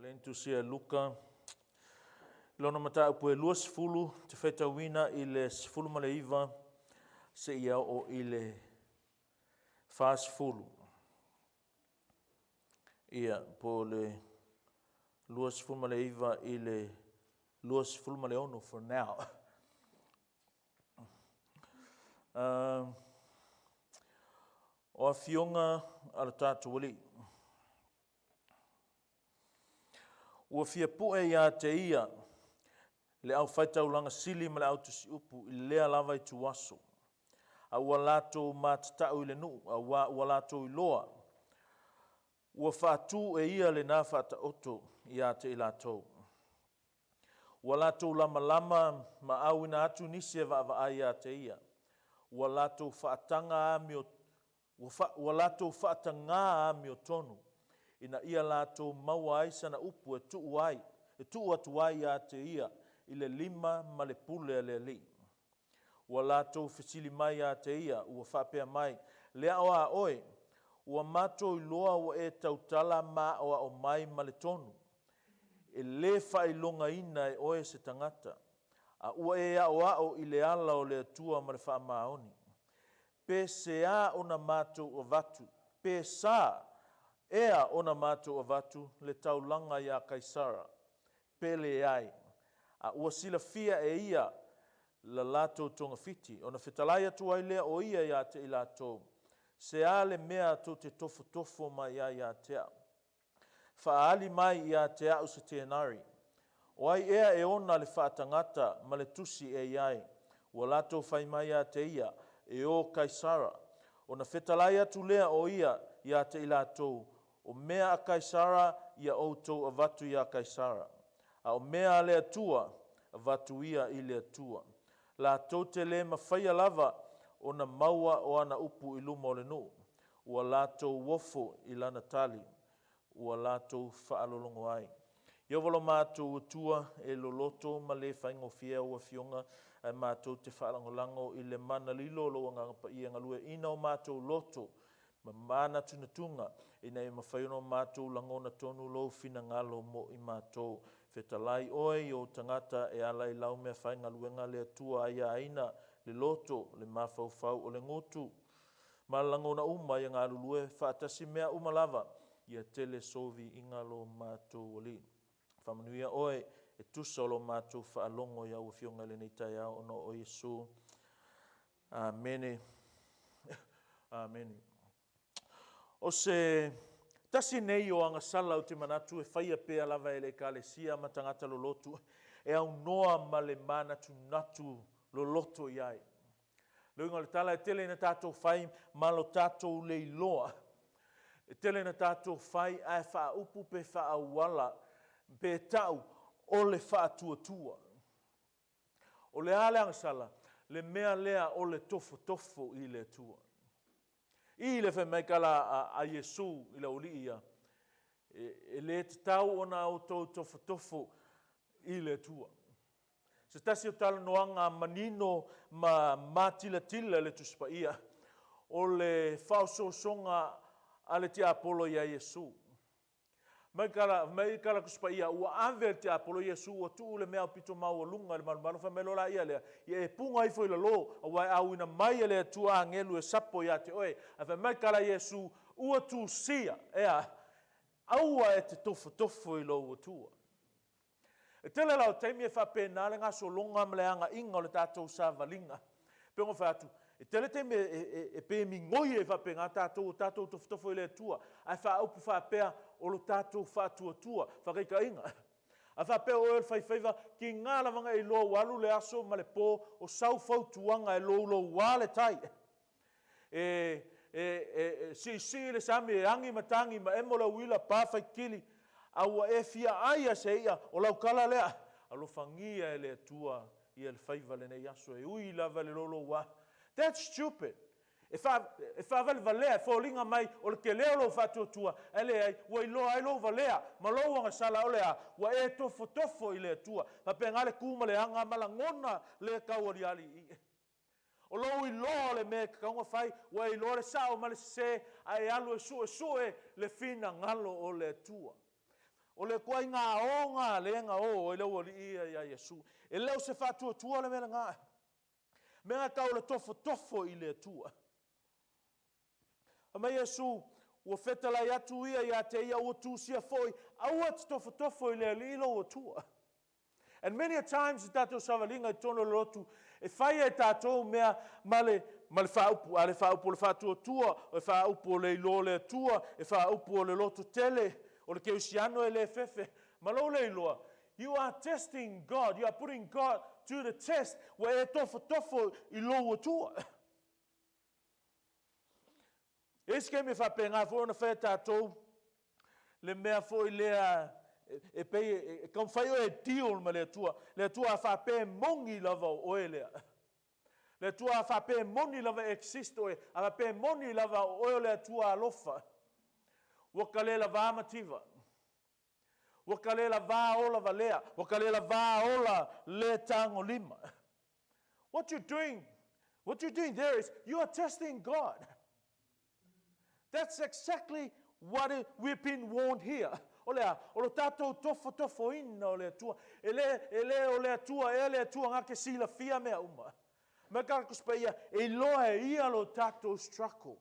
lea na tusia e Luka i lona mataupu e 20, te faitauina i le 19 seia oo i le 40. Ia, po o le 29 i le 26 for now. O Afioga a le tatou Alii. Ua fia pue ia te ia le aufaitaulaga sili ma le autusiupu i lea lava ituaso, a ua latou matatau i le nuu, auā ua latou iloa, ua faatu e ia lena faataoto ia te i latou. Ua latou lamalama ma auina atu nisi e vaavaai ia te ia. Ua latou faataga amio, ua, fa, ua latou faatagā amiotonu, ina ia latou maua ai sana upu e tuu ai, e tuu atu ai ia te ia i le lima ma le pule a le Alii. Ua latou fesili mai ia te ia, ua faapea mai, Le ao a oe, ua matou iloa ua e tautala ma aoao mai ma le tonu, e lē faailogaina e oe se tagata, a ua e aoao i le ala o le Atua ma le faamaoni. Pe seā ona matou avatu, pe sa ea ona matou avatu le taulaga iā Kaisara, pe leai, a ua silafia e ia la latou togafiti, ona fetalai atu ai lea o ia ia te i latou, Se a le mea tou te tofotofo mai ai ia te au? Faaali mai ia te au se tenari. O ai ea e ona le faatagata ma le tusi e i ai? Ua latou fai mai ia te ia, E o Kaisara. Ona fetalai atu lea o ia ia te i latou, O mea a Kaisara ia outou avatu iā Kaisara, a o mea a le Atua, avatu ia i le Atua. Latou te lē mafaia lava ona maua o ana upu i luma o le nuu, ua latou ofo i lana tali, ua latou faalologo ai. Ieova lo matou Atua, e loloto ma le faigofie au Afioga, ae matou te faalagolago i le mana lilo o lou Agaga Paia e galueaiina o matou loto ma manatunatuga, ina ia mafai ona o matou lagona tonu Lou finagalo mo i matou. Fetalai Oe i Ou tagata e ala i Lau meafaigaluega a le Atua aiaina le loto, le mafaufau o le gutu, ma lagona uma ia galulue faatasi mea uma lava, ia tele sou viiga lo matou Alii. Faamanuia Oe e tusa o lo matou faalogo i Au Afioga i lenei taeao ona o Iesu. Amene. Amene. O se tasi nei o agasala ou te manatu e faia pea lava e le Ekalesia ma tagata lolotu e aunoa ma le manatunatu loloto i ai. Le uiga o le tala, e tele ina tatou fai ma lo tatou le iloa. E tele ina tatou fai ae faaupu pe faaauala pe tau o le faatuatua. O le a le agasala? Le mea lea o le tofotofo i le Atua. I le fai mai tala a Iesu i le aualii ia, e le tatau ona outou tofotofo i le Atua. Se tasi o talanoaga manino ma matilatila le Tusi Paia, o le faaosoosoga a le tiapolo iā Iesu. Mai kala, mai kala Tusi Paia, ua ave e le tiapolo Iesu, ua tuu le mea aupito maualuga i le malumalu, fai mai loa laia lea, Ia e puga ifo i lalo, aua e auina mai e le Atua agelu e sapo ia te oe. Ae fai mai kala Iesu, Ua tusia, ea, aua e te tofotofo i lou Atua. E tele la o taimi e faapena le gasologa ma le agaiga o le tatou savaliga. E pei ona fai atu, e tele taimi e pei e migoi ai faapena tatou, o tatou tofotofo i le Atua, ae faaupu faapea, o lo tatou faatuatua. Faataitaiga, a faapea o oe o le faifaiva, tiga lava ona e iloa ua alu le aso ma le po o sau fautuaga e louloua le tai. E, e, e, e siisii le sami, e agi matagi ma emo le uila, pa faitili, a ua e fia ai a se ia, o lau tala lea, alofagia e le Atua ia le faiva lenei aso, e ui lava i le louloua. That's stupid. E, fa, e faavalevalea, e foliga mai o le tele o lou faatuatua, ae leai, ua iloa ai lou valea ma lou agasala o le a, ua e tofotofo i le Atua. Faapena le tu ma le aga ma lagona le taualiali i i. O lou iloa o le mea e tatau ona fai, ua e iloa le sao ma le sese, a e alu e suesue le finagalo o le Atua. O le ituaiga aoga lea na o ai le aualii ia iā Iesu. E le o se faatuatua le mea lena. Mea na tau o le tofotofo i le Atua. Fai mai Iesu, Ua fetalai atu ia ia te ia, ua tusia foi, aua e te tofotofo i le Alii lou Atua. And many a times i tatou savaliga i totonu o le lotu, e fai e tatou mea ma le, ma le faaupu, a le faaupu o le faatuatua, o le faaupu o le iloa o le Atua, e faaupu o le loto tele, o le kerisiano e le fefe, ma lou le iloa. You are testing God, you are putting God to the test, ua e tofotofo i lou Atua. E isi taimi e faapena foi ona fai e tatou le mea foi lea e pei e taumafai oe e deal ma le Atua. Le Atua a faapea e moni lava o oe lea. Le Atua a faapea e moni lava e exist oe, a faapea e moni lava o oe o le Atua alofa. Ua ta le lavā mativa. Ua ta le lavā ola valea. Ua ta le lavā ola le tagolima. What you're doing, what you're doing there is you are testing God. That's exactly what we've been warned here. O le a, o lo tatou tofotofoina o le Atua. E le, e le o le Atua, e le Atua na te silafia mea uma. Me ka kuspa ia, e iloa e ia lo tatou struggle.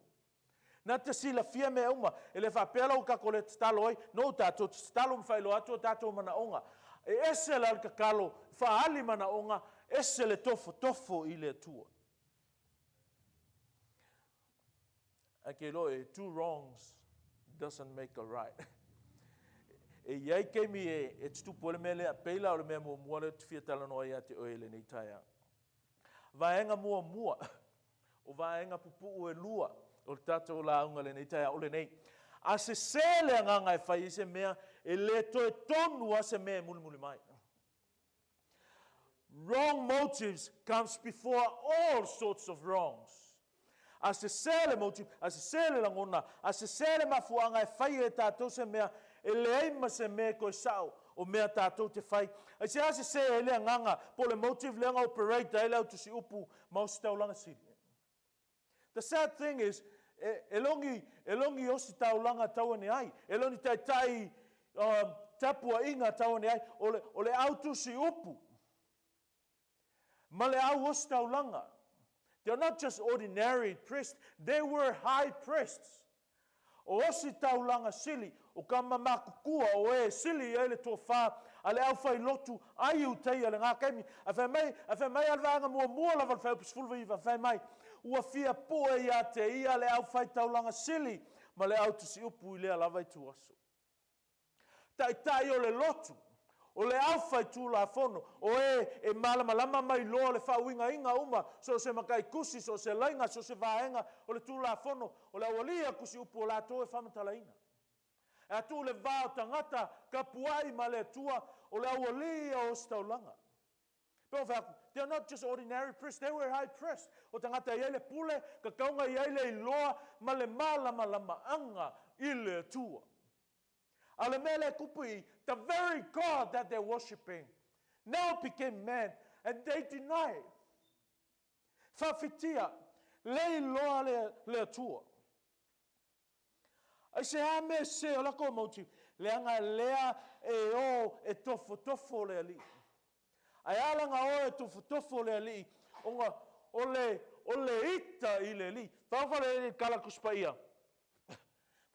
Na te silafia mea uma. E le faapea la ua tatou le tatalo ai, no tatou te tatalo ma faailoa atu o tatou manaoga. E ese la le tatalo faaali manaoga, ese le tofotofo i le Atua. Ae ke iloa e two wrongs doesn't make a right. E i ai taimi e, e tutupu ai le mea lea, pei la o le mea muamua lea ou te fia talanoa ia te oe i lenei taeao. Vaega muamua, o vaega pupuu e lua o le tatou lauga i lenei taeao, o lenei. A sese le agaga e fai ai se mea, e le toe tonu lava se mea e mulimuli mai. Wrong motives comes before all sorts of wrongs. A sese le motive, a sese le lagona, a sese le mafuaaga e fai ai e tatou se mea, e leai ma se mea e toe sao o mea tatou te fai. Aisea sese ai le agaga po o le motive lea na operate ai le au tusiupu ma ositaulaga sili? The sad thing is, e, e le e le o ni ositaulaga tau ane ai, e le o ni taitai tapuaiga tau ane ai, o le, o le au tusiupu ma le au ositaulaga. They are not just ordinary priests, they were high priests. O ositaulaga sili, o tama matutua o e sili i ai le tofa a le aufailotu a Iutaia i lena taimi. Ae fai mai, ae fai mai a le vaega muamua lava o le fuaiupu 19, fai mai, Ua fia pue ia te ia le aufaitaulaga sili ma le au tusiupu i lea lava ituaso. Taitai o le lotu, o le aufaitulafono, o e e malamalama ma iloa le faauigaina uma, so o se matai tusi, so o se laina, so o se vaega o le Tulafono, o le aualii a tusiupu o latou e faamatalaina. E a tuu le va o tagata tapuai ma le Atua, o le aualii ia o ositaulaga. Pe o fai atu, they are not just ordinary priests, they were high priests. O tagata e i ai le pule, tatau na i ai le iloa ma le malamalamaaga i le Atua. A o le mea lea e tupu i i, the very God that they're worshipping now became man and they deny it. Faawhitia, le iloa le, le Atua. Aisea mea sese o latou motive? Leaga lea e o e tofotofo le Alii. Ae a la na o e tofotofo le Alii, ona o le, o le ita i le Alii. Faofa le tala Tusi Paia.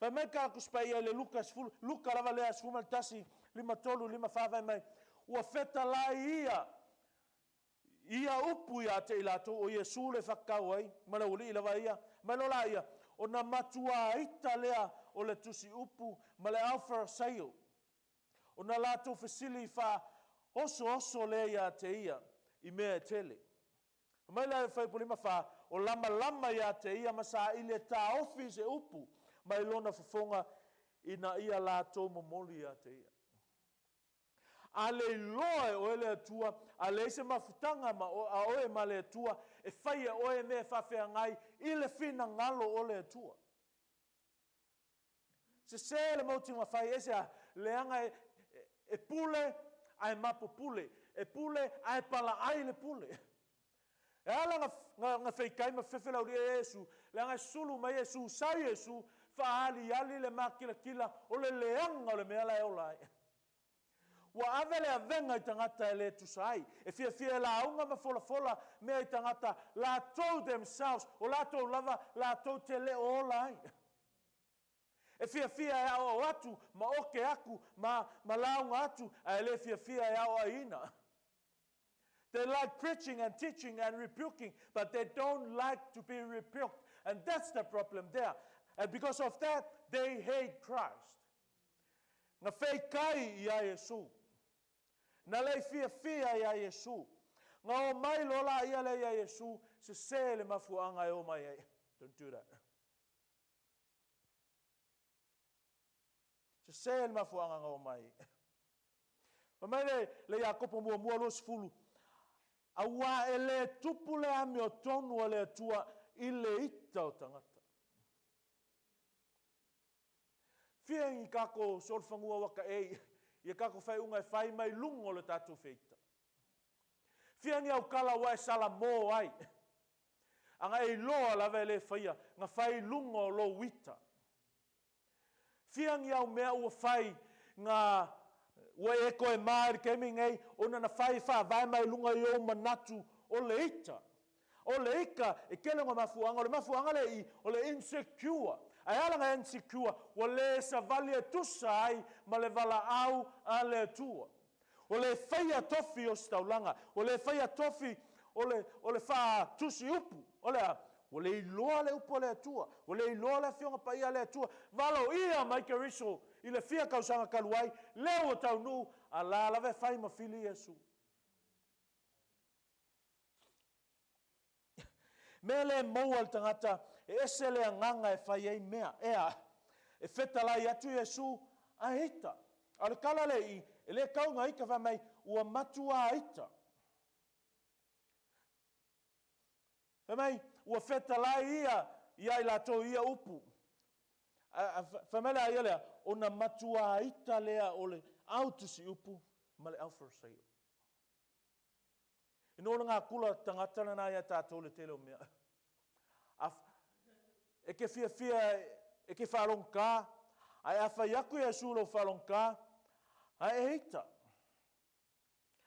Fai mai ka Tusi Paia i le Luka 10, Luka lava lea 11, 53, 54, fai mai, Ua fetalai ia, ia upu ia te i latou, o Iesu le whakau ai, ma le aualii lava ia, mai loa laia, ona matuā ita lea o le tusi upu ma le au Farisaio, ona latou fesili faaosooso lea ia te ia i mea e tele. Fai mai la e fuaiupu 54, O lamalama ia te ia ma saili e taofi i se upu mai lona fofoga ina ia latou momoli ia te ia. A le iloa e oe le Atua, a leai se mafutaga ma a oe ma le Atua, e fai e oe mea e faafeagai i le finagalo o le Atua. Sese le motu na fai ai se a, leaga e, e pule ae mapopule, e pule ae palaai le pule. E ala na, na, na feitai ma fefe le aualii e Iesu, leaga e sulu mai Iesu, sa Iesu, faaaliali le makilatila o le leaga o le mea la e ola ai. Ua ave le avega i tagata e le tusa ai, e fiafia e lauga ma folafola mea i tagata latou themselves, o latou lava latou te le o ola ai. E fiafia e aoao atu ma oke aku ma ma lauga atu, ae le fiafia e aoaiina. They like preaching and teaching and rebuking, but they don't like to be rebuked. And that's the problem there. And because of that, they hate Christ. Na feikai iā Iesu. Na le i fiafia iā Iesu. Na omai loa laia lea iā Iesu, sese le mafuaaga e omai ai. Don't do that. Sese le mafuaaga na omai ai. Fai mai le, le Iakopo muamua 20, Auā e le tupu le amiotonu a le Atua i le ita o tagata. Fia ni kako solofanua ua kaʻei ia kako faaiuga e fai mai luga o le tatou feita. Fia ni aukala ua e salamō ai, aga e iloa lava e le faia, na fai i luga o lou ita. Fia ni au mea ua fai na ua e toe ma i le taimi nei ona na fai e faavae mai luga i ou manatu o le ita. O le ika e tele ona mafuaaga, o le mafuaaga lea i o le insecure. Ae a lana insecure? Ua le savali e tusa ai ma le valaau a le Atua. Ua le faia tofi o ositaulaga, ua le faia tofi o le, o le faatusi upu. O le a? Ua le iloa le upu a le Atua, ua le iloa le Afioga Paia a le Atua. Valoia mai Keriso i le fia tausaga talu ai, lea ua taunuu, a la lava e fai ma fili Iesu. Mea le maua le tagata, e ese le agaga e fai ai mea. Ea, e fetalai atu Iesu, ae ita. A o le tala lea i i, e le tau na ita fai mai, ua matuā ita. Fai mai, ua fetalai ia ia i latou i ia upu. A, a, fai mai le a ia lea, ona matuā ita lea o le au tusiupu ma le au Fariseo. E no le gakula tagata lena ia tatou le tele o mea. A, e ke fiafia e ke faalogotā, ae a fai atu Iesu lou faalogotā, ae e ita.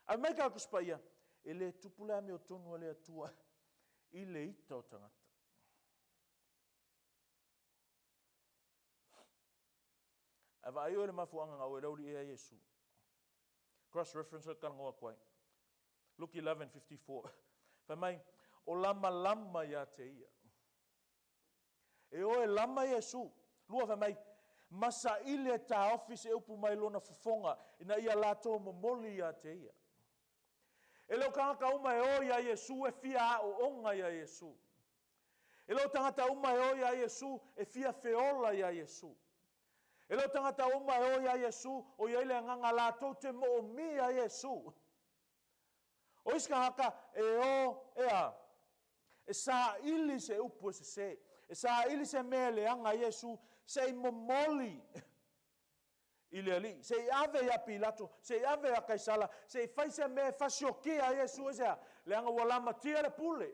Ae mai ka Tusi Paia, e le tupu le amiotonu a le Atua i le ita o tagata. Ae vaai oe i le mafuaaga na oe le aualii ai Iesu. Cross reference le talanoa atu ai. Luke 11:54. Fai mai, o lamalama ia te ia. E o e lama Iesu. Lua fai mai, ma saili e taofi se upu mai lona fofoga, ina ia latou momoli ia te ia. E le o tagata uma e o iā Iesu e fia aooga iā Iesu. E le o tagata uma e o iā Iesu e fia feola iā Iesu. E le o tagata uma e o iā Iesu o i ai le agaga latou te moomia Iesu. O isi tagata e o, ea, e saili se upu e sese, e saili se mea e leaga ai Iesu se i momoli i le Alii, se i ave iā Pilato, se i ave iā Kaisala, se i fai se mea e fasiokia ai Iesu, aisea? Leaga ua lamatia le pule.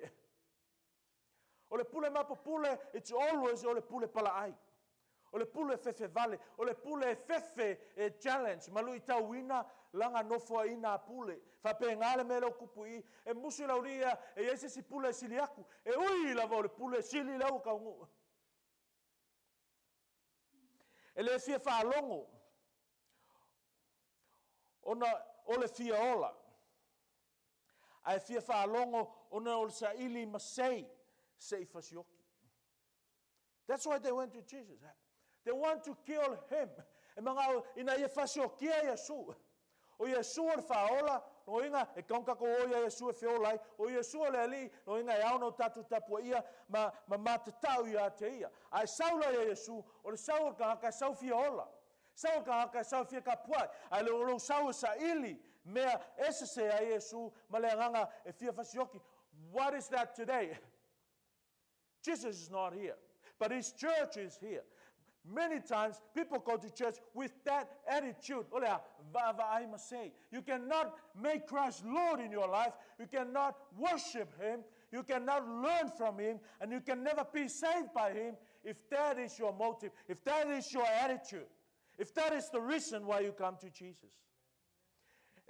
O le pule mapupule, it's always o le pule palaai. O le pule fefevale, o le pule e fefe e challenge ma luitauina lana nofoaiina a pule. Faapena le mea lea ua tupu i i. E musu i le aualii ia e i ai se isi pule e sili atu. E ui lava o le pule e sili lea ua taunuu. E le fia faalogo ona o le fia ola, ae fia faalogo ona o le saili masei se i fasioki. That's why they went to Jesus. They want to kill him. E manao ina ia fasiokia Iesu. O Iesu o le Faaola, lona uiga e tatau ona tatou o ia Iesu e feola ai. O Iesu o le Alii, lona uiga e ao ona o tatou tapuaia ma, ma matatau ia te ia. A e sau la ia Iesu, o le sau o le tagata e sau fia ola. Sau o le tagata e sau fia tapuai. Ae le o lou sau e saili mea e sese ai Iesu ma le agaga e fia fasioki. What is that today? Jesus is not here, but his church is here. Many times people go to church with that attitude. O le a? Vaavaai ma sei. You cannot make Christ Lord in your life. You cannot worship him. You cannot learn from him. And you can never be saved by him if that is your motive, if that is your attitude, if that is the reason why you come to Jesus.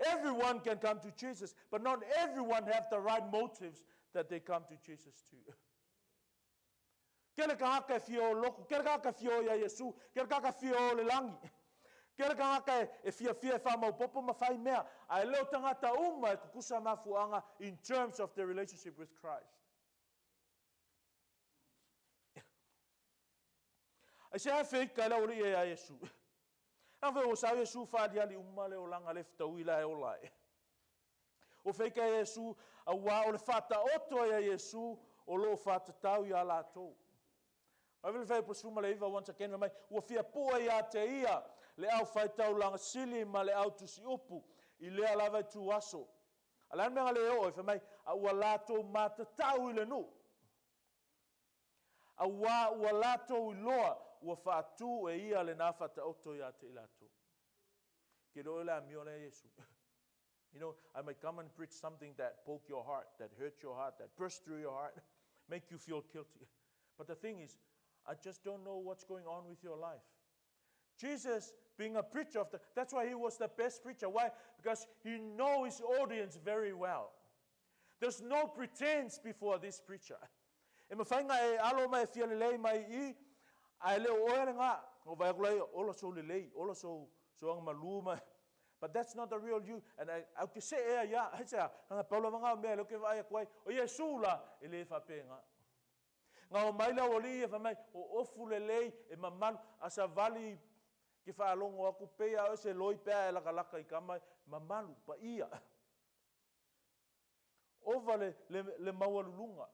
Everyone can come to Jesus, but not everyone have the right motives that they come to Jesus to. Kele tagata e fia o loku, kele tagata e fia o ia Iesu, kele tagata e fia o le lagi. Kele tagata e fiafia e faamaopoopo ma fai mea, a e le o tagata uma e tutusa mafuaaga in terms of their relationship with Christ. Aisea e feika e le aualii ia Iesu? Leaga foi ua sau Iesu faaliali uma le olaga le fetaui la e ola ai. Ua feika e Iesu, auā o le faataoto ai a Iesu o lo o faatatau iā latou. Vaai le Fuaiupu 19 once again, fai mai, Ua fia pue ia te ia le aufaitaulaga sili ma le au tusiupu i lea lava ituaso. A o le a le mea na le oo ai? Fai mai, A ua latou matatau i le nuu, auā ua latou iloa ua faatu e ia lena faataoto ia te i latou. Ke le oe le amio lea Iesu. You know, I might come and preach something that poke your heart, that hurt your heart, that burst through your heart, make you feel guilty. But the thing is, I just don't know what's going on with your life. Jesus, being a preacher of the, that's why he was the best preacher. Why? Because he knows his audience very well. There's no pretense before this preacher. E mafai ona e alo ma e fia lelei mai i i, ae le o oe lena. Na ou vaai atu la, ola sou lelei, ola sou, sou agamalu ma... But that's not the real you. And I, au te see ea ia, aisea, leaga pau lava na o mea lea ou te vaai atu ai. O Iesu la, e le faapena. Na omai le aualii ia fai mai, o ofu lelei e mamalu, a savali ke faalogo atu pei a oe se loi pe a e lakalaka i kama, mamalu, paia. Ova le, le, le maualuluga.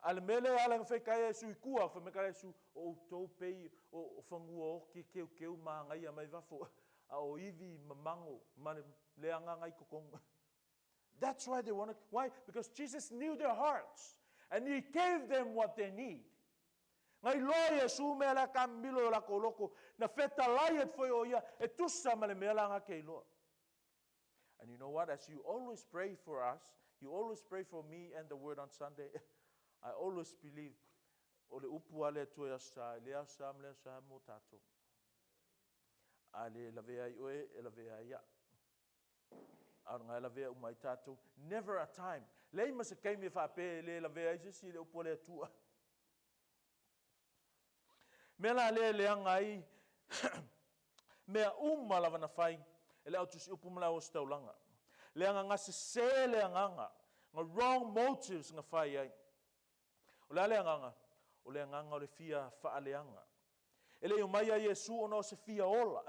A le mea lea e ala ona fai kai Iesu i tua, fai mai kai Iesu, o outou pei o, o fanua oki keukeu manaia mai fafo, a o ivi ma mago ma le leaga i totonu. That's why they wanted, why? Because Jesus knew their hearts and he gave them what they need. Na iloa Iesu mea la ka milo i o lakou loko, na fetalai atu foi o ia e tusa ma le mea la na ke iloa. And you know what? As you always pray for us, you always pray for me and the word on Sunday, I always believe o le upu a le Atua i Aso Sa, i lea Aso Sa ma lea Aso Sa mo tatou. A le lavea ai oe, e lavea ai au. A o lena e lavea uma ai tatou. Never a time. Leai ma se taimi e faapea e le lavea ai se isi i le upu a le Atua. Mea la lea e leaga ai mea uma lava na fai e le au tusiupu ma le au ositaulaga. Leaga na sese le agaga, na wrong motives na fai ai. O le a le agaga? O le agaga o le fia faaleaga. E le i omai ia Iesu ona o se fia ola.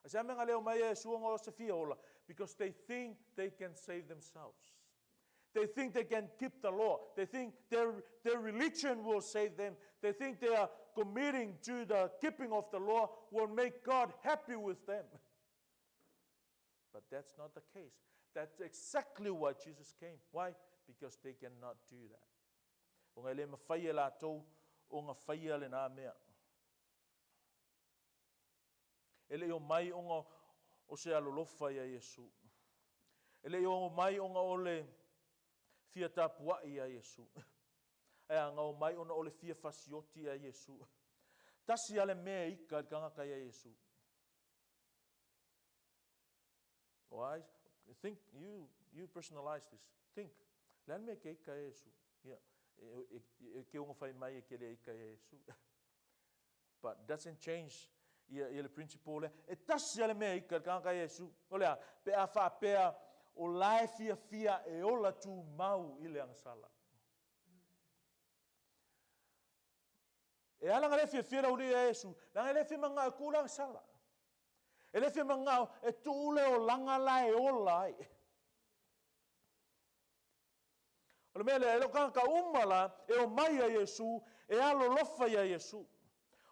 Aisea mea na le omai ia Iesu ona o se fia ola? Because they think they can save themselves. They think they can keep the law. They think their, their religion will save them. They think they are committing to the keeping of the law will make God happy with them. But that's not the case. That's exactly why Jesus came. Why? Because they cannot do that. Ona e le mafai e latou ona faia lena mea. E le i omai ona o se alolofa iā Iesu. E le i omai ona o le fia tapuai iā Iesu. Ae a na omai ona o le fia fasioti iā Iesu. Tasi lava le mea e ika i le tagata iā Iesu. Why? Think, you, you personalize this. Think. Le a le mea e ke ika iā Iesu? Ia, e, e, e ke ona fai mai e ke le ika iā Iesu. But doesn't change ia, ia le principle lea. E tasi lava le mea e ika i le tagata ia Iesu. O le a? Pe a faapea o la e fiafia e ola tumau i le agasala. E ala na le fiafia le aualii ia Iesu, leaga e le fia manao e tuu le agasala. E le fia manao e tuu le olaga la e ola ai. O le mea lea, e le o tagata uma la e omai ia Iesu, e alolofa ia Iesu.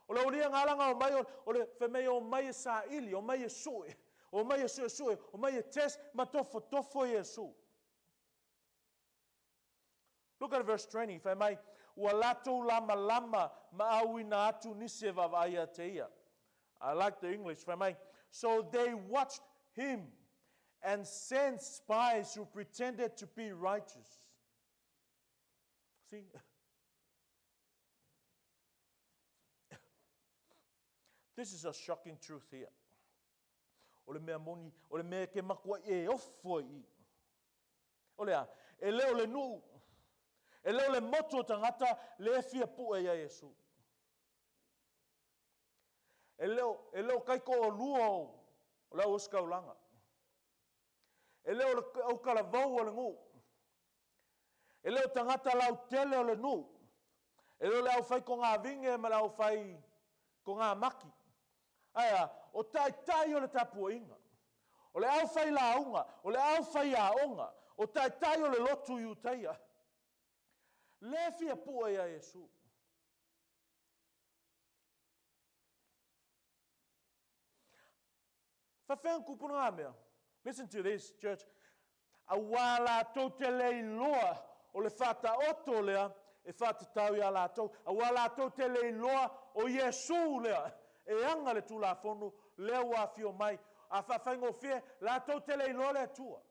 O le aualii na ala na omai, o le fai mai e omai e saili, omai e sue, omai e suesue, omai e test ma tofotofo Iesu. Look at verse 20, fai mai, Ua latou lamalama ma auina atu nisi e vaavaai ia te ia. I like the English, fai mai, So they watched him and sent spies who pretended to be righteous. See? This is a shocking truth here. O le mea moni, o le mea e ke matuaʻi e ofo ai i i. O le a? E le o le nuu, e le o le motu o tagata lea e fia pue iā Iesu. E le o, e le o taitoalua o, o le au ositaulaga. E le o le autalavou o le nuu. E le o tagata lautele o le nuu. E le o le aufai togavine ma le aufai togamaki. Ae a? O taitai o le tapuaiga. O le aufailauga, o le aufaiaoga, o taitai o le lotu Iutaia. Lea e fia pue ia Iesu. Faafefea ona tupu lena mea? Listen to this, church. Auā latou te le iloa o le Faataoto lea e faatatau iā latou. Auā latou te le iloa o Iesu lea e ana le Tulafono lea ua afio mai. A faafaigofie, latou te le iloa le Atua.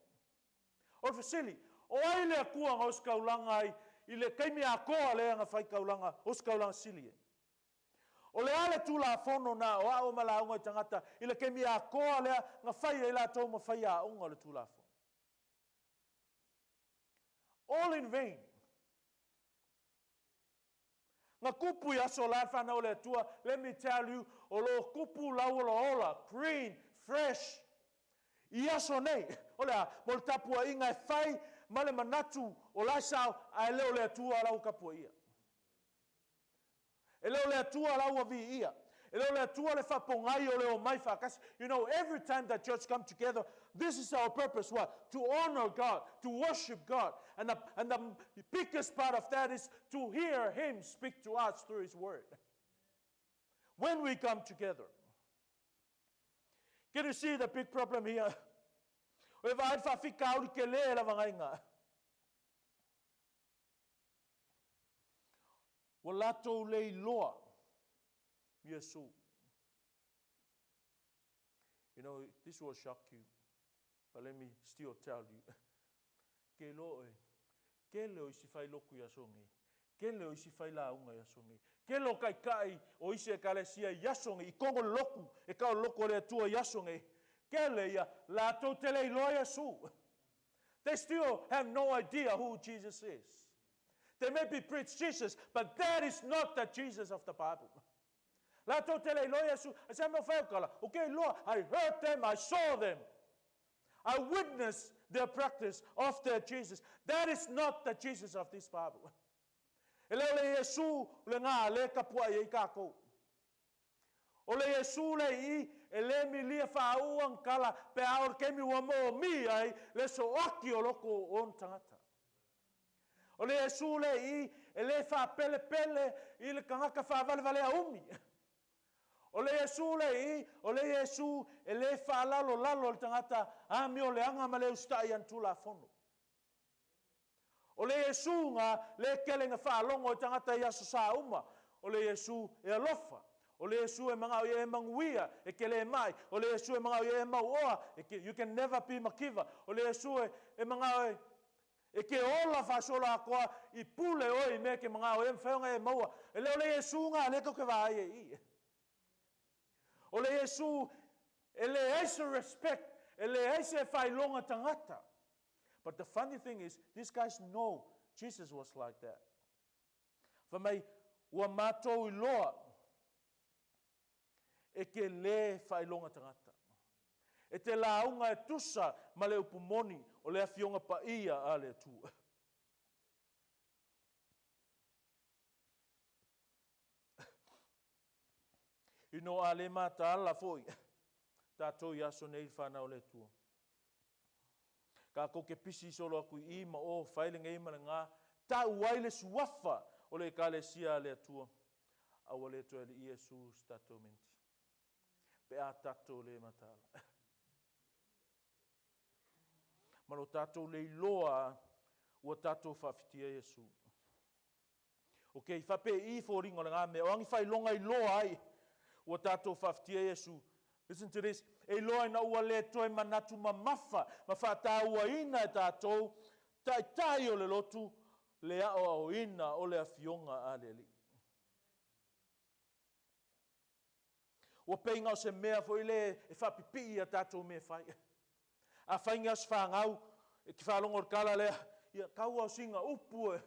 O le fesili, o ai le Atua na ositaulaga ai i le taimi atoa lea na faitaulaga, ositaulaga sili ai? O le a le Tulafono na aoao ma lauga i tagata i le taimi atoa lea na fai ai latou ma faiaoga o le Tulafono? All in vain. Na tupu i aso la le fanau a le Atua, let me tell you, o lo o tupu lauolaola, green, fresh, i aso nei. O le a? Mo le tapuaiga e fai ma le manatu o la e sao, ae le o le Atua la ua tapuaia. E le o le Atua la ua viia. E le o le Atua le faapogai o le omai faatasi. You know, every time the church come together, this is our purpose, what? To honor God, to worship God. And the, and the biggest part of that is to hear Him speak to us through His Word. When we come together. Can you see the big problem here? O e vaai le faafitauli tele lava ngai Ua latou le iloa Iesu. You know, this will shock you, but let me still tell you. Ke iloa oe, kele o isi fai lotu i aso nei, kele o isi fai lauga i aso nei, kele o taitai o isi ekalesia i aso nei, i kono le lotu, e tau le lotu o le Atua i aso nei, kele ia, latou te le iloa Iesu. They still have no idea who Jesus is. They may be preach Jesus, but that is not the Jesus of the Bible. Latou te le iloa Iesu, ai se mea o whai o kala, o ke iloa, I heard them, I saw them. I witnessed their practice of their Jesus. That is not the Jesus of this Bible. E le o le Iesu le ngā le kapuaʻi ai kākou. O le Iesu le i e le milia faaua na kala pe a o le taimi ua moomia ai le soaki o loko o ona tagata. O le Iesu le i e le faapelepele i le tagata faavalevalea umi. O le Iesu le i, o le Iesu e le faalalolalo i le tagata amioleaga ma le usitaʻi i ana Tulafono. O le Iesu na le kele na faalogo i tagata i aso sa uma. O le Iesu e alofa. O le Iesu e manao ia e manuia, e ke le mai. O le Iesu e manao ia e mauoa, e ke, you can never be makiva. O le Iesu e, e manao e, e ke ola faasola atoa i pule oe i mea ke manao e mafai ona e maua. E le o le Iesu na lea tou te vaai ai i. O le Iesu e leai se respect, e leai se faailoga tagata. But the funny thing is, these guys know Jesus was like that. Fai mai, ua matou iloa e ke lē faailoga tagata. E te lauga e tusa ma le upu moni o le Afioga Paia a le Atua. You know, a le mataala foi tatou i aso nei le fanau o le Atua. Tatou ke pisi solo aku i i ma o, fai lenei ma lena, tau ai le suafa o le Ekalesia a le Atua, a ua le toe alii Iesu se tatou menti. Pe a tatou le mataala. Ma lo tatou le iloa ua tatou faafitia Iesu. Ok, faapei i foliga o lena mea, o agi faailoga iloa ai ua tatou faafitia Iesu. Listen to this, e iloa ina ua le toe manatu mamafa ma faatauaina e tatou taitai o le lotu le aoaoina o le Afioga a le Alii. Ua pei na o se mea foi lea e faapipii i a tatou mea e fai. Afai ni aso fanau, e te faalogo i le tala lea, ia tau lava o sina upu e.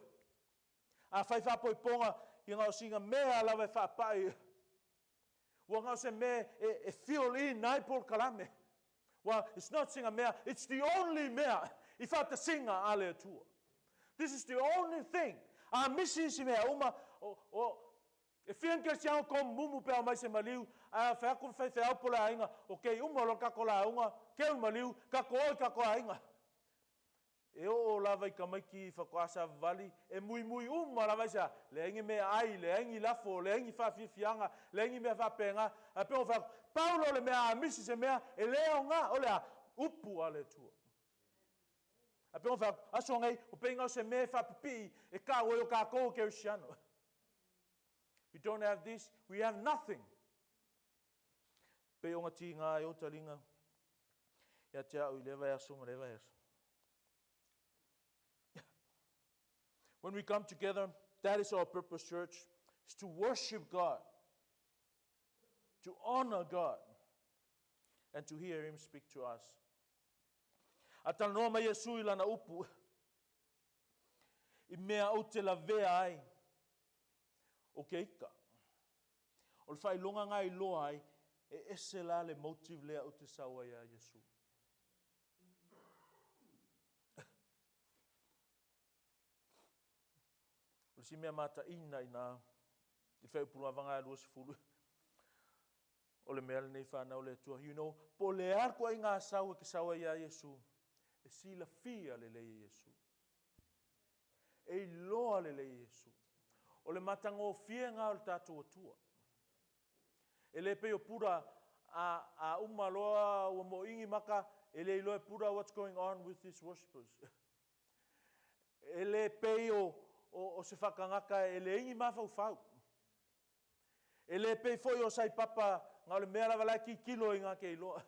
Afai faaipoipoga, ia na o sina mea lava e faapai. Ua na o se mea e fill in ai polokalame. Well, it's not sina mea, it's the only mea i faatasiga a le Atua. This is the only thing. A misi isi mea uma, o, o, e fia ni kerisiano tomumu pe a omai i se maliu, ae fai atu le faifeau po o le aiga, okay, uma loa le tatou lauga, keu le maliu, tatou o i tatou aiga. E oo lava i tamaiti faatoa savavali, e muimui uma lava aisea? Leai ni meaai, leai ni lafo, leai ni faafiafiaga, leai ni mea faapena. Ae pei ona fai atu, pau lea o le mea a misi se mea, e le aoga, o le a? Upu a le Atua. Ae pei ona fai atu, aso nei, ua pei na o se mea e faapipii e tau ai o tatou o kerisiano. We don't have this, we have nothing. Pei ona tiga ai ou taliga ia te au i lea vaiaso ma lea vaiaso. When we come together, that is our purpose, church, is to worship God, to honor God, and to hear Him speak to us. A talanoa mai Iesu i lana upu, i mea ou te lavea ai o ke ika. O le faailoga na iloa ai, e ese la le motive lea ou te sau ai ia Iesu. O le isi mea mataina i ina i le faaiupuluavaga e 20, o le mea lenei fanau le Atua. You know, po o le a le ituaiga sau e te sau ai ia Iesu, e silafia lelei e Iesu. E iloa lelei e Iesu. O le matagofie lena o le tatou Atua. E le pei o Pura a, a uma loa ua moʻigi maka, e le iloa e Pura what's going on with these worshippers. E le pei o, o, o se faatagata e leai ni mafaufau. E le pei foi o Saipapa na o le mea lava la e tilotilo ai na te iloa.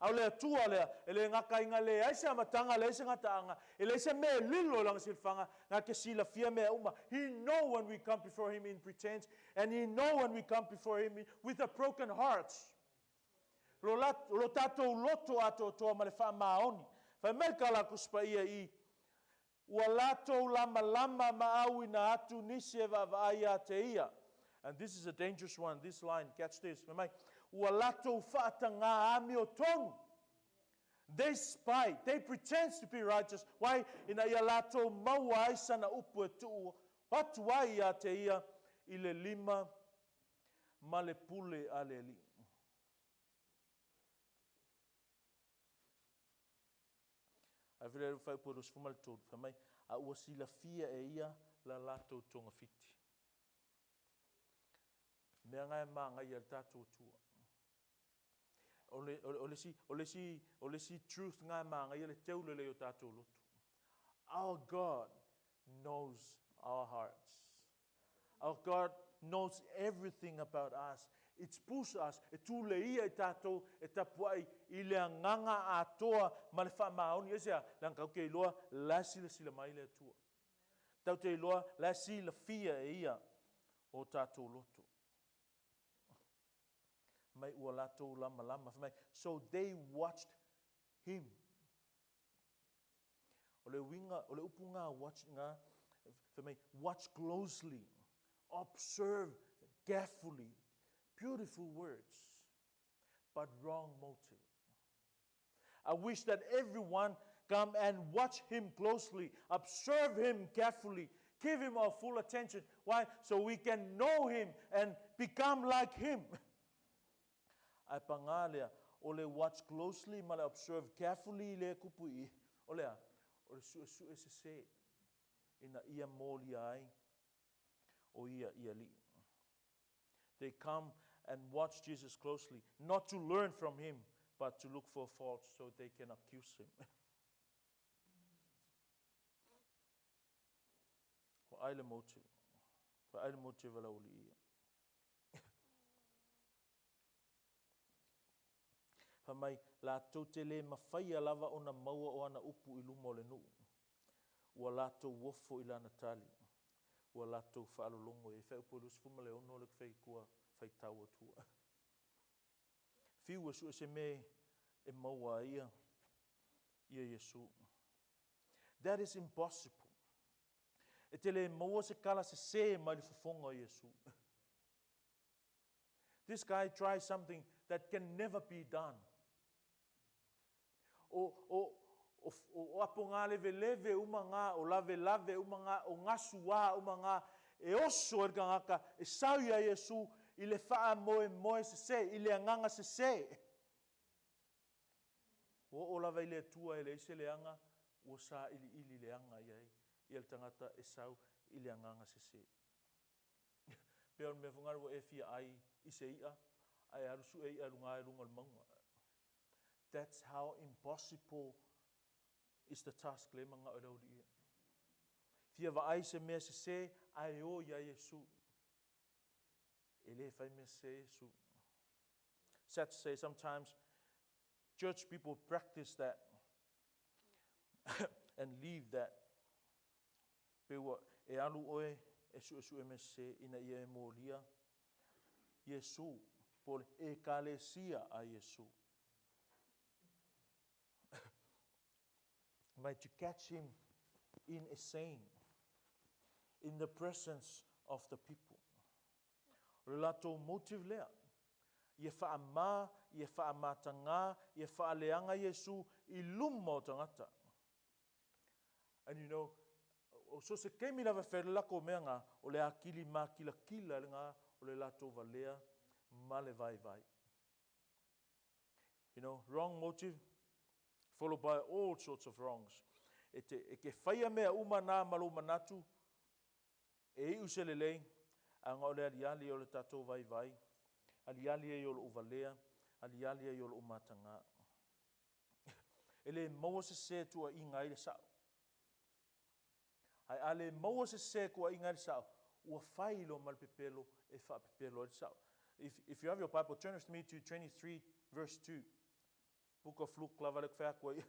A o le Atua lea, e le gata ina leai se amataga, leai se gataaga, e leai se mea e lilo i lana silafaga, na te silafia mea uma. He know when we come before Him in pretense, and He know when we come before Him with a broken heart. Lo, la, lo tatou loto atoatoa ma le faamaoni. Fai mai ka la Tusi Paia i, Ua latou lamalama ma auina atu nisi e vaavaai ia te ia. And this is a dangerous one, this line, catch this, fai mai, Ua latou faatagā amiotonu. They spy, they pretend to be righteous, why? Ina ia latou maua ai sana upu e tuu atu ai ia te ia i le lima ma le pule a le Alii. Ae fai le faaiupu e 23, fai mai, a ua silafia e ia la latou togafiti. Mea na e manaia i le tatou Atua. O le, o, o, le isi, o, le isi, o le isi truth na e manaia le teu lelei o tatou loto. Our God knows our hearts. Our God knows everything about us. It's push us, e tuleia i tatou e tapuai i le agaga atoa ma le faamaoni. Aisea? Leaga tatou te iloa la e silasila mai le Atua. Tatou te iloa la e silafia e Ia o tatou loto. Mai ua latou lamalama. Fai mai, so they watched him. O le uiga, o le upu nga watch nga, fai mai, watch closely, observe carefully. Beautiful words, but wrong motive. I wish that everyone come and watch him closely, observe him carefully, give him our full attention. Why? So we can know him and become like him. Ae pagā lea, o le watch closely ma le observe carefully lea e kupu i i, o le a? O le suesue sesē ina ia molia ai o ia i alii. They come and watch Jesus closely, not to learn from him, but to look for faults so they can accuse him. Ua ai le motive. Ua ai le motive a le aualii ia. Fai mai, latou te le mafaia lava ona maua o ana upu i luma o le nuu. Ua latou ofo i lana tali. Ua latou faalologo i ai. Faaiupu e 26 lea ou te fai tua, faitau atua. Fiu e sue se mea e maua ai ia Iesu. That is impossible. E te le maua se kala sesē mai le fofoga o Iesu. This guy tries something that can never be done. O, o, o, o apogāleveleve uma ngā, o lavelave uma ngā, o gasuā uma ngā, e oso ai le tagata e sau iā Iesu i le faamoemoe sesē, i le agaga sesē. Ua oo lava i le Atua e leai se leaga, ua sailiili leaga i ai ia le tagata e sau i le agaga sesē. Pei o le mea foi lena ua e fia ai i se i'a, ae alu sue i'a i luga i luga o le mauga. That's how impossible is the task lea e manao i le aualii ia. Fia vaai se mea sesē ae o iā Iesu. E le fai mea sesē Iesu. Sad to say, sometimes church people practice that and leave that. Pe ua e alu oe e suesue mea sesē ina ia e molia Iesu, po o le Ekalesia a Iesu. Mai to catch him in a saying, in the presence of the people. O le latou motive lea, ia faamā, ia faamatagā, ia faaleaga Iesu i luma o tagata. And you know, o so se taimi lava e fai ai le latou mea na, o le atili makilakila lena o le latou valea ma le vaivai. You know, wrong motive followed by all sorts of wrongs. E te, e te faia mea uma na ma lou manatu, e iu se lelei, a na o le aliali o le tatou vaivai, aliali ai o lou valea, aliali ai o lou matagā. E le maua se sē tuuaiga ai le sao. Ae a le maua se sē tuuaiga ai le sao, ua fai loa ma le pepelo e faapepelo ai le sao. If, if you have your Bible, turn with me to 23 verse 2. Book of Luke lava lea ou te fai atu ai.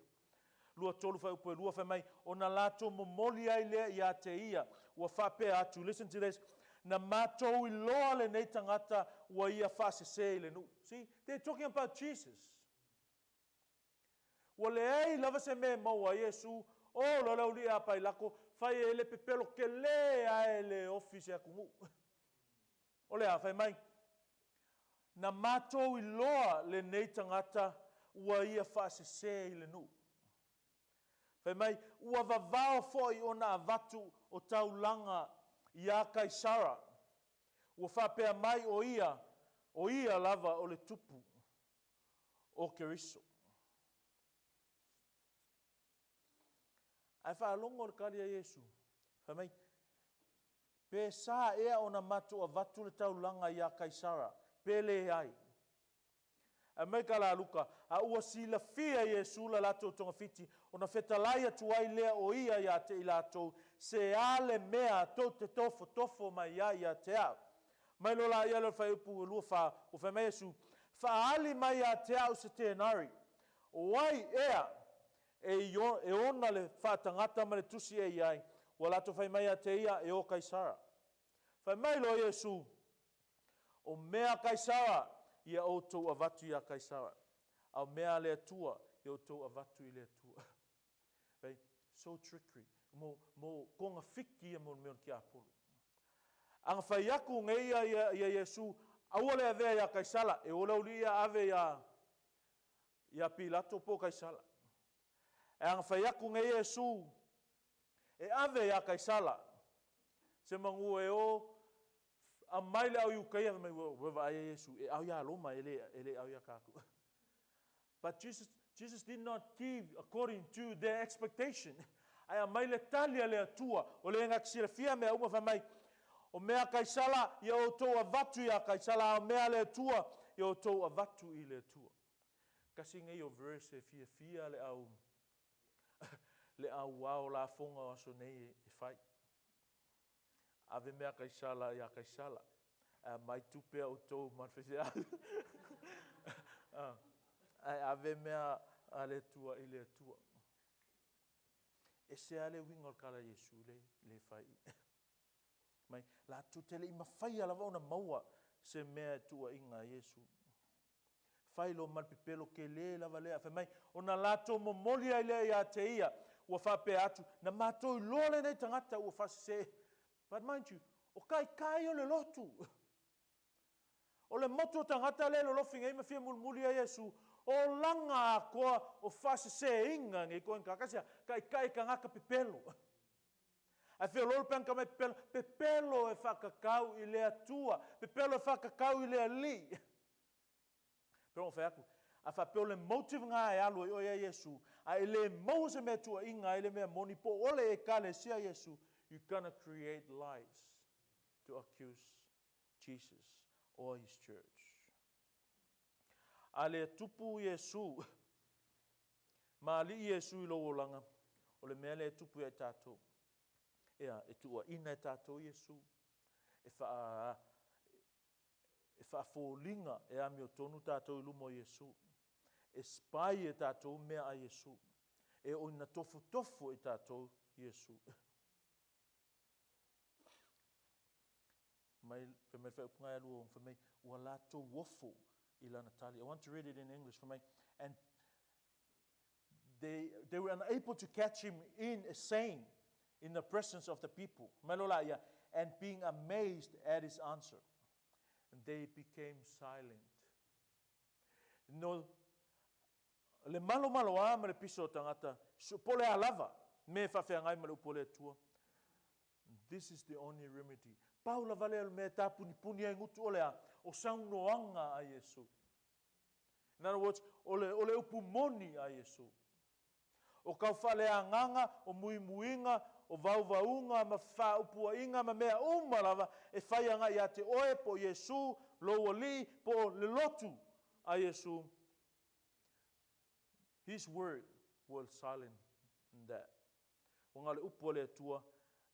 23 fuaiupu e 2 fai mai, ona latou momoli ai lea ia te ia, ua faapea atu, listen to this, na matou iloa lenei tagata ua ia faasese i le nuu. See, they're talking about Jesus. Ua leai lava se mea e maua ai Iesu, o loa le aualii ia Pailako, fai e le pepelo kelē ae le ofi se atunuu. O le a? Fai mai, Na matou iloa lenei tagata ua ia faasesē i le nuu. Fai mai, ua vavao foi ona avatu o taulaga iā Kaisara. Ua faapea mai o ia, o ia lava o le tupu o Keriso. Ae faalogo le tali a Iesu, fai mai, Pe sa ea ona matou avatu le taulaga iā Kaisara, pe leai? Aumai ka la Luka, a ua silafia e Iesu la latou togafiti, ona fetalai atu ai lea o ia ia te i latou, Se a le mea tou te tofotofo mai ai ia te au? Mai loa laia lea o le fuaiupu 24, ua fai mai Iesu, Faaali mai ia te au se tenari, o ai ea e ona le faatagata ma le tusi e i ai? Ua latou fai mai ia te ia, E o Kaisara. Fai mai loa Iesu, O mea a Kaisara, ia outou avatu iā Kaisara, a o mea a le Atua, ia outou avatu i le Atua. Right? So trickery. Mo, mo kogafiti ia mo le mea o le tiapolo. A na fai atu nei ia, ia, ia Iesu, aua le avea iā Kaisara, e ola uli ia ave iā, iā Pilato po o Kaisara. Ae a na fai atu nei Iesu, e ave iā Kaisara, se manu e o aumai le au Iutaia, fai mai, ua vaai ia Iesu, e ao iā Roma, e le, e le ao iā tatou. But Jesus, Jesus did not give according to their expectation. Ae aumai le tali a le Atua, o le na te silafia mea uma, fai mai, o mea a Kaisala, ia outou avatu iā Kaisala, a o mea a le Atua, ia outou avatu i le Atua. Tasi nei o verse e fiafia le au, le au ao lafoga o aso nei e fai. Ave mea a Kaisala iā Kaisala, ae aumai tupe a outou ma le faifeau. Ae ave mea a le Atua i le Atua. Ese lava le uiga o le tala a Iesu le, le fai mai. Latou te le i mafaia lava ona maua se mea e tuuaiga ai Iesu. Fai loa ma le pepelo kele lava lea, fai mai, ona latou momoli ai lea ia te ia, ua faapea atu, Na matou iloa lenei tagata ua faasese. But mind you, o taitai o le lotu. O le motu o tagata lea e lolofi nei ma fia mulimuli ia Iesu, olaga atoa o faaseseina nei koe tagata, aisea? Taitai tagata pepelo. Ae feoloolo pe ana tamai pepelo, pepelo e faatatau i le Atua, pepelo e faatatau i le Alii. Pei ona fai atu, a faapea o le motive lena e alu ai oe ia Iesu, a e le maua se mea e tuuaina ai le mea moni po o le Ekalesia Iesu, you gonna create lies to accuse Jesus or his church. A le tupu Iesu, ma alii Iesu i lou olaga, o le mea lea e tupu ia i tatou. Ea, e tuuaina e tatou Iesu, e faa e faafoliga e amiotonu tatou i luma o Iesu. E spy e tatou mea a Iesu. E oo ina tofotofo e tatou Iesu. Mai, fai mai le faaupuga e lua, fai mai, ua latou ofo i lana tali. I want to read it in English. Fai mai, and they were unable to catch him in a saying in the presence of the people. Mai lo la ia, and being amazed at his answer. And they became silent. No, le malomaloā ma le piso o tagata, po o le a lava mea e faafeagai ma le upu a le Atua. This is the only remedy. Pau lava lea o le mea e tapunipuni ai gutu o le a? O saunoaga a Iesu. In other words, o le, o le upu moni a Iesu. O kau faaleagaga, o muimuiga, o vauvauga ma faaupuaiga ma mea uma lava e fai agai ia te oe po o Iesu, lou Alii, po o le lotu a Iesu. His word will silence that. Ua na o le upu a le Atua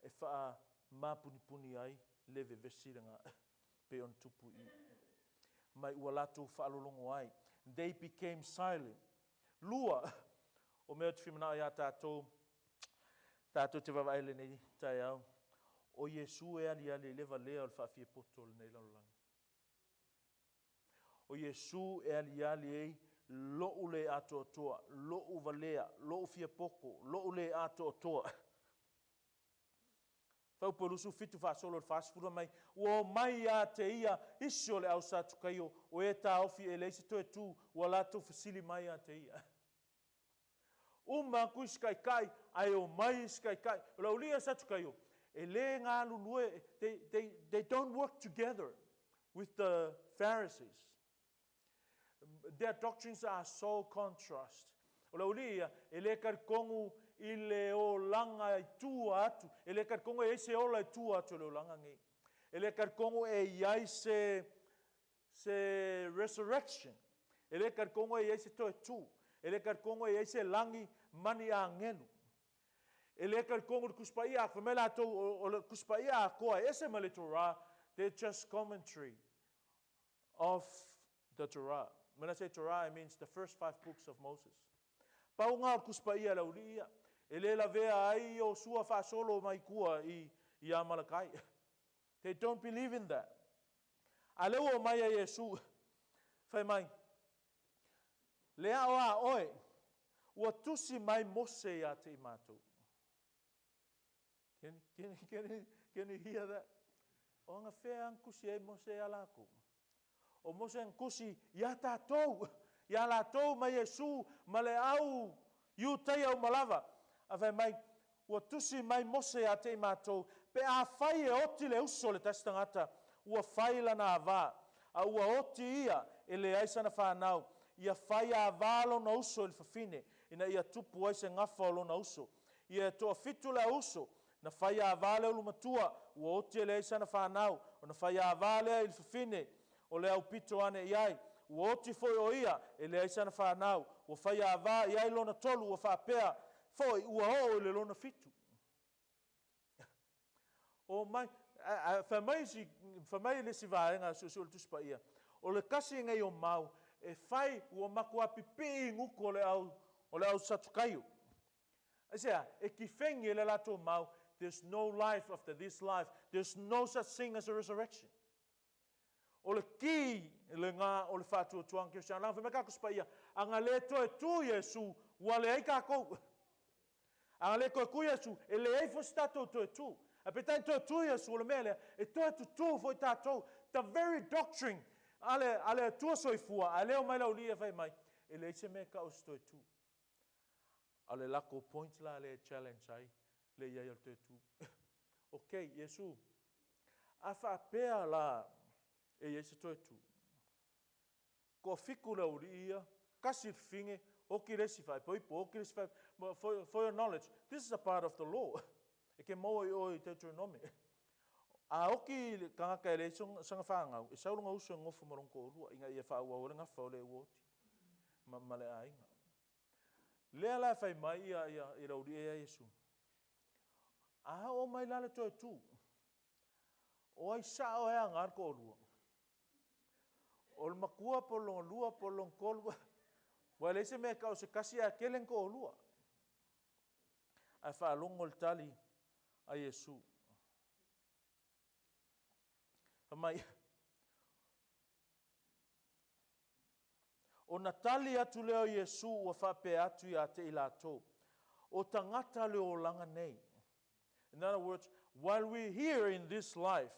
e faamapunipuni ai le vevesi lena pei ona tupu i mai ua latou faalologo ai. They became silent. Lua, o mea ou te fia manao iā tatou, tatou te vaavaai i lenei taeao, o Iesu e aliali ai le valea o le faafiapoto o lenei lalolagi. O Iesu e aliali ai lo'u le atoatoa, lo'u valea, lo'u fiapoto, lo'u le atoatoa. Faaupu 27 faasolo i le 40 fai mai, Ua omai ia te ia isi o le au Satukaio, o e taofi e leai se toe tu, ua latou fesili mai ia te ia. Uma atu isi taitai, ae omai isi taitai. O le aualii ia Satukaio, e le galulue, they don't work together with the Pharisees. Their doctrines are so contrast. O le aualii ia, e le talitonu i le olaga i tua atu, e le talitonu e i ai se ola i tua atu o le olaga nei. E le talitonu e i ai se, se resurrection. E le talitonu e i ai se toe tu. E le talitonu e i ai se lagi ma ni agelu. E le talitonu i le Tusi Paia, fai mai latou o le Tusi Paia atoa e ese ma le Torah, they're just commentary of the Torah. When I say Torah, it means the first five books of Moses. Pau lena o le Tusi Paia a le aualii ia, e le lavea ai Iosua faasolo mai tua i, i Amalekai. They don't believe in that. A lea ua omai a Iesu, fai mai, Le ao a oe, ua tusi mai Mose ia te i matou. Can, can, can, can you hear that? O anafea na tusi ai Mose ia lakou? O Mose na tusi ia tatou, ia latou ma Iesu ma le au Iutaia uma lava. A fai mai, Ua tusi mai Mose ia te i matou, pe afai e oti le uso o le tasi tagata, ua fai lana ava, a ua oti ia e leai sana fanau, ia fai ava lona uso i le fafine, ina ia tupu ai se gafa o lona uso. Ia e toafitu le auuso, na fai ava le ulumatua, ua oti e leai sana fanau, ona fai ava lea i le fafine o le aupito ane i ai, ua oti foi o ia, e leai sana fanau, ua fai ava i ai lona tolu, ua faapea foi ua oo i le lona fitu. O mai, fai mai isi, fai mai le isi vaega suesue o le Tusi Paia, o le tasi lenei o mau e fai ua matua pipii i gutu o le au, o le au Satukaio. Aisea? E kifengi e le latou mau, there's no life after this life, there's no such thing as a resurrection. O le ki lena o le faatuatuaga kerisiano. Leaga fai mai ka Tusi Paia, a na le toe tu Iesu, ua leai tatou. A na le toe tu Iesu, e leai foi se tatou toe tu. Ae peitai na toe tu Iesu, o le mea lea, e toe tutū foi tatou. The very doctrine a le, a le Atua soifua, a lea omai le aualii ia fai mai, e leai se mea e tau o se toe tu. A o le latou point la lea e challenge ai le i ai o le toe tu. Ok, Iesu, a faapea la e i ai se toe tu, toafitu le aualii ia, tasi le fafine, oti le isi faaipoipo, oti le isi faaipoipo. For your knowledge, this is a part of the law. E te maua i o i Deuteronomy. A oti le tagata e leai sana fanau, e sau lona uso e nofo ma lona toalua ina ia faaauau ai le gafa o le ua oti ma le aiga. Lea la e fai mai ia, ia, i le aualii ia Iesu. A oo mai la le toe tu, o ai sao e aga le toalua? O le matua po o le lona lua po o le lona tolu. Ua leai se mea e tau o se tasi ae tele ni toalua. Ae faalogo le tali a Iesu. Fai mai, Ona tali atu lea o Iesu ua faapea atu ia te i latou, O tagata le olaga nei. In other words, while we're here in this life,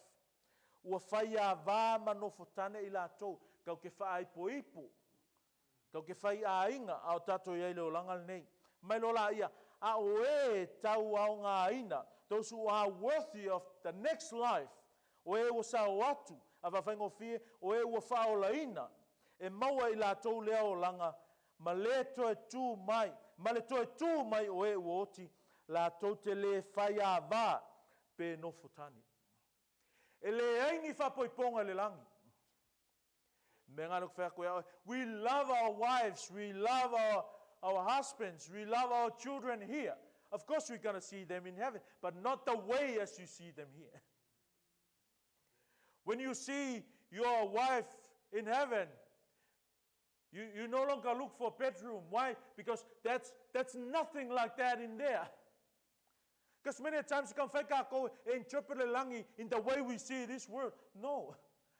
ua faiava ma nofotane i latou, tau te faaipoipo, tau te fai aiga, a o tatou i ai i le olaga lenei. Mai loa laia, a o e tau aogaina, those who are worthy of the next life, o e ua sao atu, a faafaigofie, o e ua faaolaina, e maua e i latou lea olaga, ma le toe tu mai, ma le toe tu mai o e ua oti, latou te le faiava pe nofotane. E leai ni faapoipoga i le lagi. Mea nga lea ou te fai atu ia oe, we love our wives, we love our husbands, we love our children here. Of course we're gonna see them in heaven, but not the way as you see them here. When you see your wife in heaven, you no longer look for a bedroom. Why? Because that's nothing like that in there. Because many times you can fai kākou e interpret le lagi in the way we see this world. No.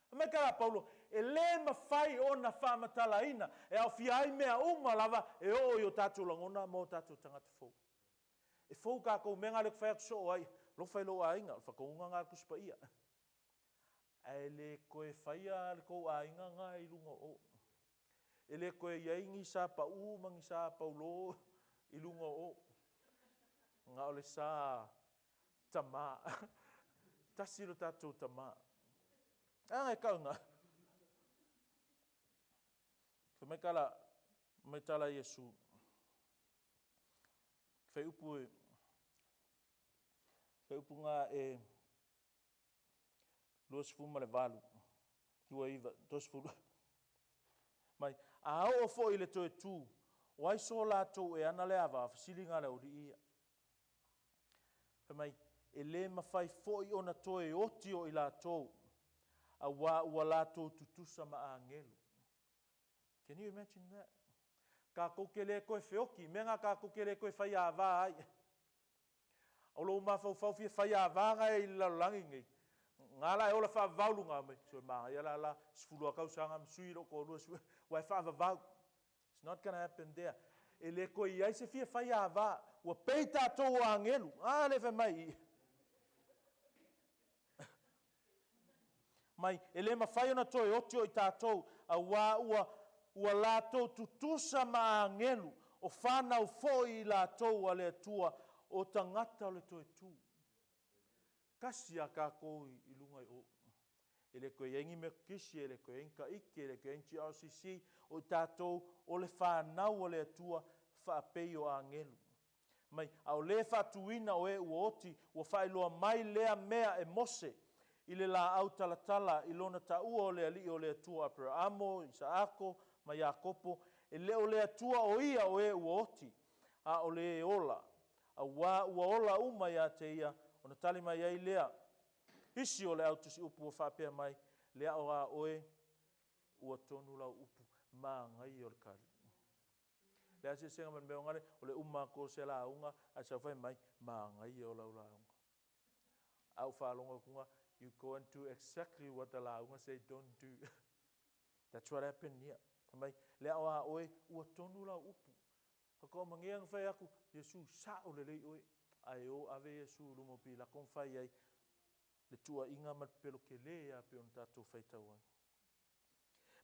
Fai mai ka la Paulo, e le mawhai ona whaamatalaina, e aofia ai mea uma lava e oo i o tātou lagona ma o tātou tagata fou. E fou kākou mea ngā le ku whai atu soo ai, alofa i lou aiga, o le whakaunga ngā Tusi Paia. Ae le koe whaia le kou aiga ngā i lunga o. E le koe iai ni sa pau ma ni sa paulo i lunga o. Nga o le sa tama. Tasi lo tatou tama. A ngai kau nga. Fai mai kala, mai tala Iesu. Fai upu e, fai upu nga e 28, 29, 30. Mai, a oo foi i le toe tu, o ai so latou e ana le ava, a fesili nga le aualii ia. Fai mai, e le mafai foi ona toe oti o i latou, auā ua latou tutusa ma agelu. Can you imagine that? Kākou ke le toe feoti, mea ngā kākou ke le toe faiāvā ai. O lou mafaufau fia faiāvā ngā e i le lalolagi nei. Ngā la e ola faavavau luga mai. So e māngaia la la, 10 a tausaga ma sui lou toalua, ua e faavavau. It's not gonna happen there. E le toe i ai se fia faiāvā. Ua pei tātou o agelu. A le fai mai i. Mai, e le mafai ona toe oti o i tātou, auā ua, ua latou tutusa ma agelu, o whanau foi i latou a le Atua, o tagata o le toe tu. Tasi a kākou i lunga i o. E le koe i ai ni Metotisi, e le koe i ai ni Taiti, e le koe i ai ni GRCC, o i tātou o le whanau a le Atua, whaapei o agelu. Mai, a o lē faatuina o e ua oti, ua faailoa mai lea mea e Mose i le laau talatala i lona taua o le Alii o le Atua Aperaamo, Isaako, ma Iakopo, e le o le Atua o ia o e ua oti, a o le e ola, auā ua ola uma iā te ia, ona tali mai ai lea isi o le au tusiupu ua faapea mai, Le ao a oe, ua tonu lau upu, māgaia o le Kalii. Le asiasiga ma le mea o gale, o le uma atu o se lauga, ae sau fai mai, māgaia o lau lauga. A ou faalogo atu ga, You go and do exactly what the lauga say don't do. That's what happened here. Fai mai, Le ao a oe, ua tonu lau upu. Faatoa magea na fai aku, Iesu, sa'o lelei oe. Ae o ave Iesu i luma o Pilato ma fai ai le tuuaiga ma le pepelo tele lava pei ona tatou faitau ai.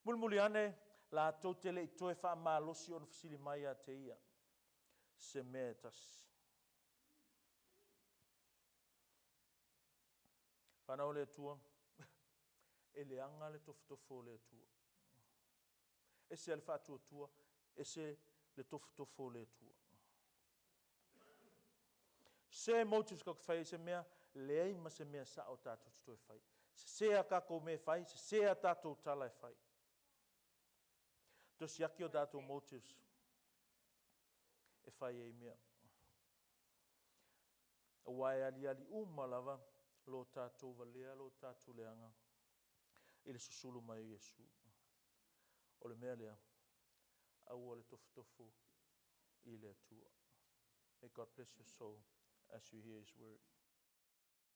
Mulimuli ane, latou te le i toe faamalosi ona fesili mai ia te ia se mea e tasi. Fanau a le Atua, e leaga le tofotofo o le Atua. Ese le faatuatua, ese le tofotofo o le Atua. Se motives tatou te fai ai se mea, leai ma se mea sao tatou te toe fai. Sese a tatou mea e fai, sese a tatou tala e fai. Toe siaki o tatou motives e fai ai mea. Aua e aliali uma lava lo tatou valea, lo tatou leaga i le susulu mai o Iesu. O le mea lea, aua le tofotofo i le Atua. May God bless your soul as you hear His word.